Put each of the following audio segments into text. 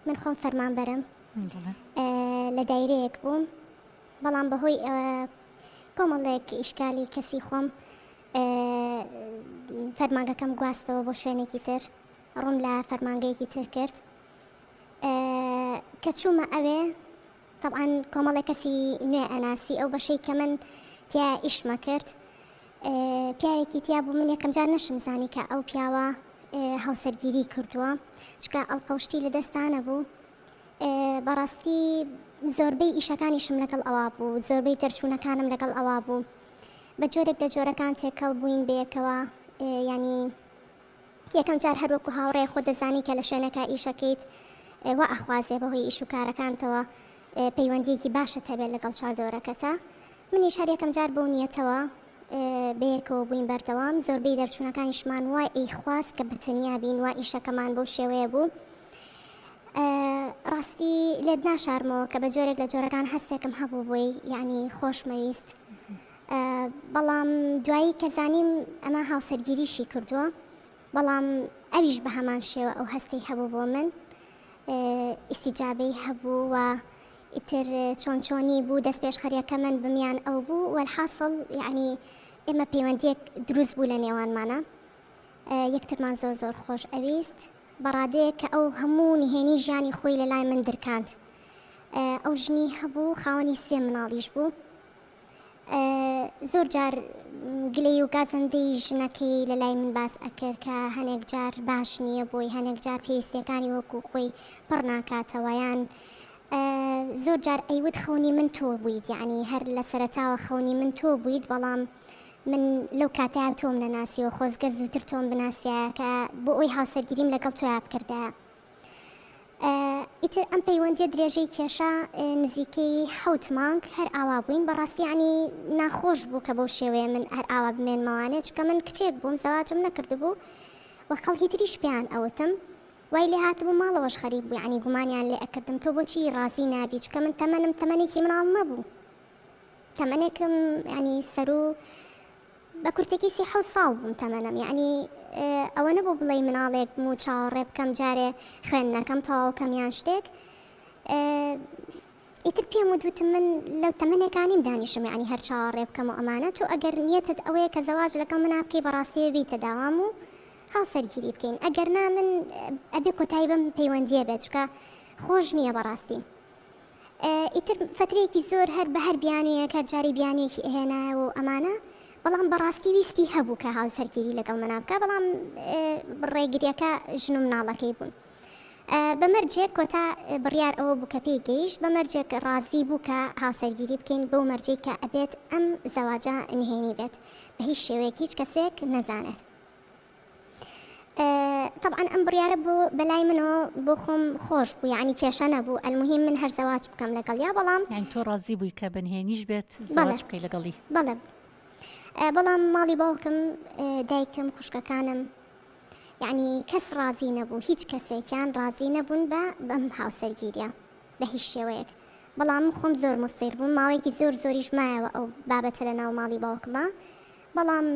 من خۆم فەرمانبەرم لە دایرەیەک بووم بەڵام بەهۆی کۆمەڵێک ئیشکالی کەسی خۆم فەرمانگەکەم گواستەوە بۆ شوێنێکی تر ڕووم لە فەرمانگەیەکی تر کرد کە چوومە ئەوێ تەبعەن کۆمەڵێک کەسی نوێ ئەناسی ئەو بەشەی کە من تیا ئیشمە کرد پیاوێکی تیا بوو من یەکەم جار نەشم زانی کە ئەو پیاوە هاوسەرگیری کردووە چکە ئەڵقەوشتی لە دەستانە بوو بەڕاستی زۆربەی ئیشەکانیشم لەگەڵ ئەوا بوو زۆربەی دەرچوونەکانم لەگەڵ ئەوا بوو بە جۆرێک لە جۆرەکان تێکەڵ بووین بەیەکەوە ینی یەکەم جار هەر وەکو هاوڕێ خۆت دەزانی کە لە شوێنێکا ئیشەکەیت وا ئەخوازێ بەهۆی ئیش و کارەکانتەوە پەیوەندیەکی باشت هەبێت لەگەڵ چواردەورەکەتا منیش هەر یەکەم جار بەو نیەتەوە بەیەکەوە بووین بەردەوام زۆربەی دەرچوونەکانیشمان وا ئەیخواست کە بەتەنیا بین وا ئیشەکەمان بەو شێوەیە بوو ڕاستی لێت ناشارمەوە کە بە جۆرێک لە جۆرەکان هەستێکم هەبوو بۆی یعنی خۆشمەویست بەڵام دوایی کە زانیم ئەمە هاوسەرگیریشی کردووە بەڵام ئەویش بە هەمان شێوە ئەو هەستەی هەبوو بۆ من ئیسیجابەی هەبوو و ئیتر چۆن چۆنی بوو دەست پێشخەریەکە من بمیان ئەو بوو وەلحاسڵ یعنی ئێمە پەیوەندیەک دروست بوو لە نێوانمانە یەکترمان زۆر زۆر خۆش ئەویست بەڕادەیەک کە ئەو هەموو نهێنی ژیانی خۆی لە لای من درکاند ئەو ژنی هەبوو خاوەنی سێ مناڵیش بوو زۆر جار گلەی و گازەندەی ژنەکەی لە لای من باس ئەکرد کە هەنێک جار باش نییە بۆی هەنێک جار پێویستیەکانی وەکو خۆی پڕ ناکاتەوە یان زۆر جار ئەیوت خەونی من تۆ بوویت یعنی هەر لە سەرەتاوە خەونی من تۆ بوویت بەڵام من لەو کاتەیا تۆم نەناسیەوە خۆزگە زووتر تۆم بناسیایە کە بۆ ئەوی هاوسەرگیریم لەگەڵ تۆیا بکردایە ئیتر ئەم پەیوەندیە درێژەی کێشا نزیکەی حەوت مانگ هەر ئاوا بووین بەڕاستی یانی ناخۆش بوو کە بەو شێوەیە من هەر ئاوا بمێنمەوانێ چونکە من کچێک بووم زەواجم نەکردبوو و خەڵکی تریش پێیان ئەوتم وای لێ هاتبوو ماڵەوەش خەریک بوو یانی گومانیان لێ ئەکردم تۆ بۆچی ڕازی نابی چونکە من تەمەنم تەمەنێکی مناڵ نەبوو تەمەنێکم یانی سەروو بە کورتەکی 37 ساڵ بووم تەمەنم یەعنی ئەوە نەبوو بڵێی مناڵێک بم و چاوەڕێ بکەم جارێ خوێندنەکەم تەواو کەم یان شتێک ئیتر پێم وت وتم من لەو تەمەنێکا نیم دانیشم یەعنی هەر چاوەڕێ بکەم و ئەمانە تۆ ئەگەر نیەتت ئەوەیە کە زەواج لەگەڵ منا بکەی بەڕاستی بیتە داوام و هاوسەرگیری بکەین ئەگەر نا من ئەبێ کۆتایی بەم پەیوەندیە بێت چونکە خۆش نییە بەڕاستی ئیتر فەترەیەکی زۆر هەر بە هەر بیانوویەک هەر جارەی بیانوویەکی ئەهێنایەوە و ئەمانە، بەڵام بەڕاستی ویستی هەبوو کە هاوسەرگیری لەگەڵ منا بکا، بەڵام ڕێگریەکە ژن و مناڵەکەی بوون. بە مەرجێک کۆتا بڕیار ئەوە بوو کە پێی گەیشت، بە مەرجێک ڕازی بوو کە هاوسەرگیری بکەین، بەو مەرجەی کە ئەبێت ئەم زەواجە نهێنی بێت، بە هیچ شێوەیەک هیچ کەسێک نەزانێت. تەبعەن ئەم بڕیارە بۆ بەلای منەوە بۆ خۆم خۆش بوو یعنی کێشە نەبوو ئەلموهیم من هەر زەواج بکەم لەگەڵیا بەڵام یعنی تۆ ڕازی بووی کە بەنهێنیش بێت زەواج بکەی لەگەڵی؟ بەڵێ بەڵام ماڵی باوکم دایکم خوشکەکانم یعنی کەس ڕازی نەبوو هیچ کەسێکیان ڕازی نەبوون بە بەم هاوسەرگیریە بە هیچ شێوەیەک بەڵام خۆم زۆر موسیر بووم ماوەیەکی زۆر زۆریش مایەوە ئەو بابەتە لە ناو ماڵی باوکما بەڵام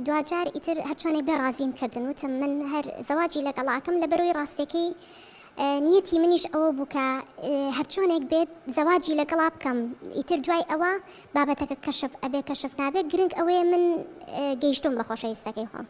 دواجار ئیتر هەرچۆنێک بێ ڕازیم کردن وتم من هەر زەواجی لەگەڵا ئەکەم لەبەرئەوەی ڕاستیەکەی نیەتی منیش ئەوە بوو کە هەرچۆنێک بێت زەواجی لەگەڵا بکەم ئیتر دوای ئەوە بابەتەکە کەشف ئەبێ کەشف نابێ گرنگ ئەوەیە من گەیشتوم بە خۆشەویستەکەی خۆم.